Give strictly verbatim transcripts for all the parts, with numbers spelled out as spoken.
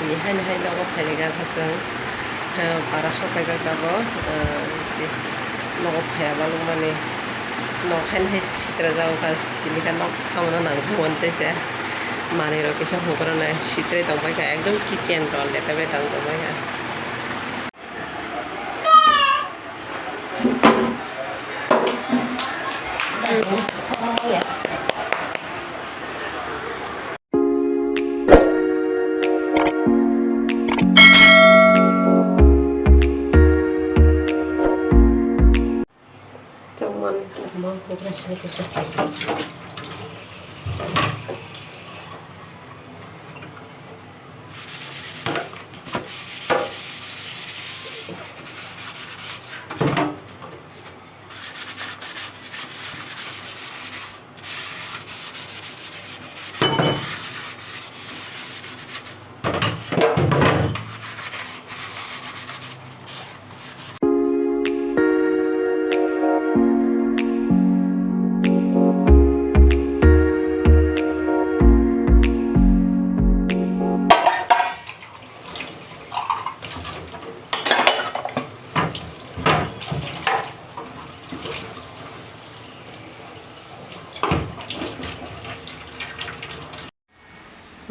Tini haino hai nogo phairikha chwng, eh, para sok paijak tabuk, eh, nogo phaiya balwkmani. Nok haino hai sitra jagokha, tini khe nok tamo nangjakmani teisa. Manwirok kisa hukrunai sitrai tongpaikha, ekdom kitchen rw leta bai tang tongpaikha.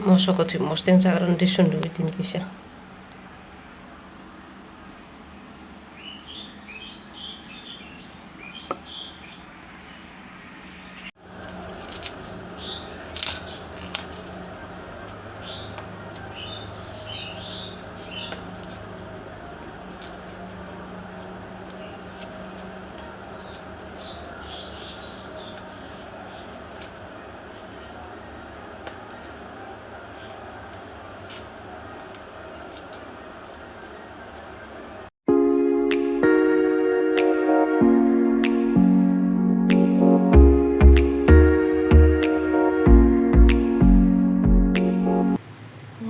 Moso kwthwi mostheng chakrwng disun rwgwi tini kisa.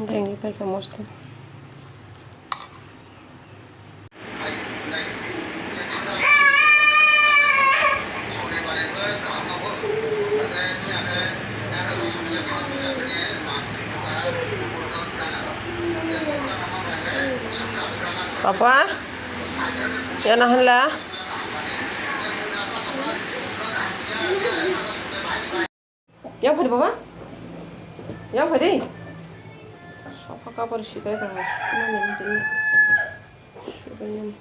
Dengi paikha mosto. Papa, yana hanla. Yang phai di, baba. Yang phai di. Sofa kapor sitai tong. Sumani tini. Subaini.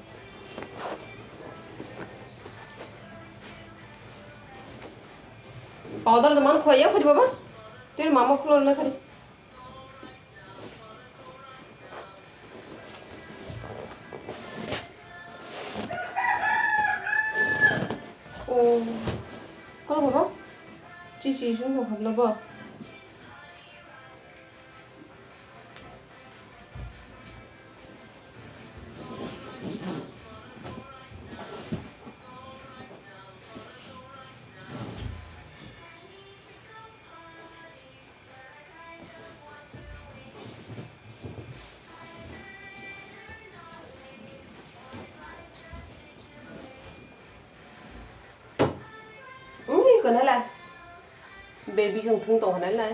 Powder da man khoi, yang phai di, baba. Tini mama khulor na phai di. Oh. Kono baba? Chichi sung tong habla bo. Ui, kono la? Baby jong thung tong hwnai la.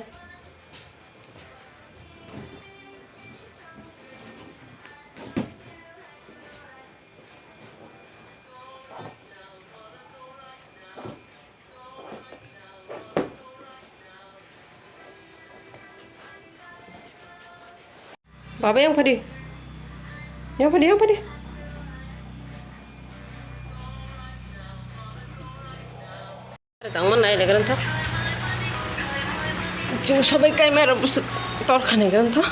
Baba, yang phadi. Yang phadi, yang phadi. Tangma nai legrantha. Jing sobai kai mero busuk tor khane grantha.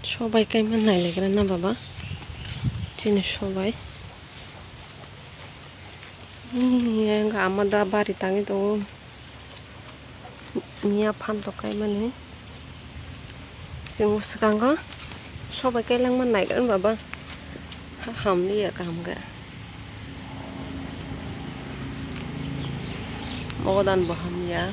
Sobai kaima nailaikra na baba, chini sobai. Yang ama da bari tangwi tongo. Miya phan to kaimani. Chwng swkango sobai kailangma naigra baba. Ha, hamliya kaham khe. Mogodan bo hamya.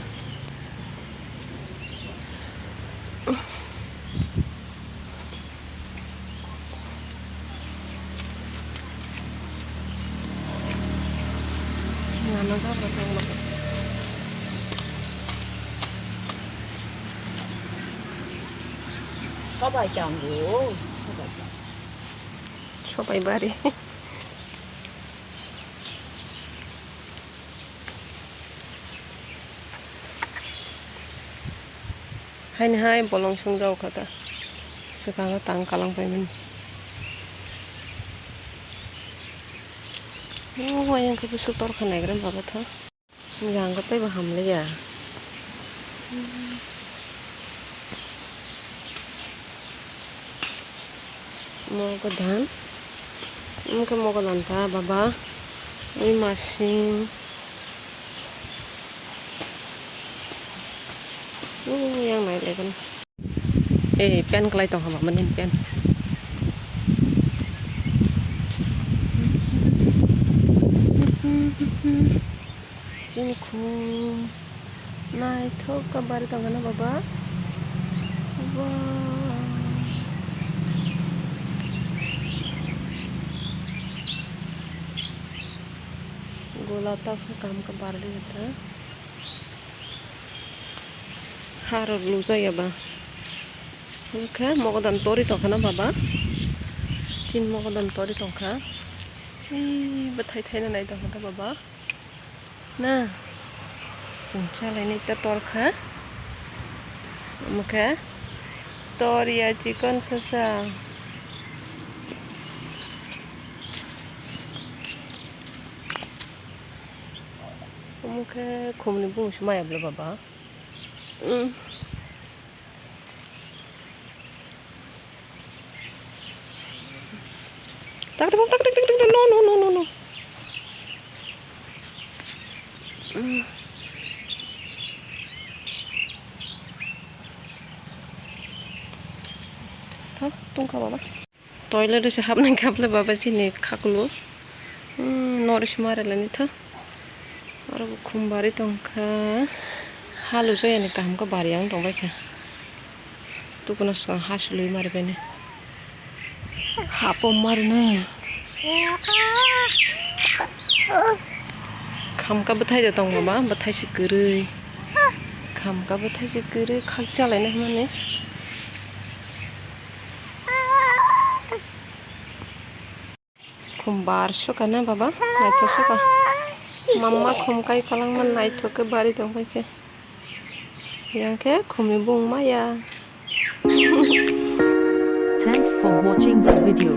Sobai chango, sobai chango. Sobai bari. Haini hai bolong sungjao kha ta. Swkango tang kalang paimani. O, ayang khe busu torkha naigra baba tha. Yang khe teibo hamliya. Mogodan. Wngkhe mogodan ta baba. Ui masing. Ui yang nai legan. Eh, pen kwlai tong hama mani pen. Chini khum naithok khe bari tongkha na baba. Wow. Gola ta phano kaham khe barli kha. Harok lujaya ba. Hwnkhe mogodan tori tongkha na baba. Chini mogodan tori tongkha. Ei, bwthai thaina nai tongkha da baba. Na. Chwng chalainai ta torkha. Omo khe toriya chikon sasa. Omo khe khumni bumungso maya bwle baba. Mm. Tak, tak, tak, tak, tak, tak, no, no, no, no, no. Mm. Tho, tungkha baba. Toilet o se hapnai kha bwle baba chini khakulu. Hmm, nori se mari lani tho. Aro bo khum bari tongkha. Halu joyani kaham khe bari ang tongbaikha. Tukuna swkang ha sului mari bainai. Hapo mari nai. Khamka bwthai de tong baba, bwthai se kwrwi. Khamka bwthai se kwrwi khakchalainai hwnmani. Khum bar soka na baba, naithok soka. Mamma khum kai kalangma naithok khe bari tongbai khe. Yang khe khumni bung maya. Thanks for watching the video.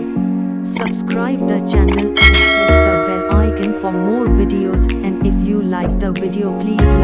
Subscribe the channel and press the bell icon for more videos, and if you like the video, please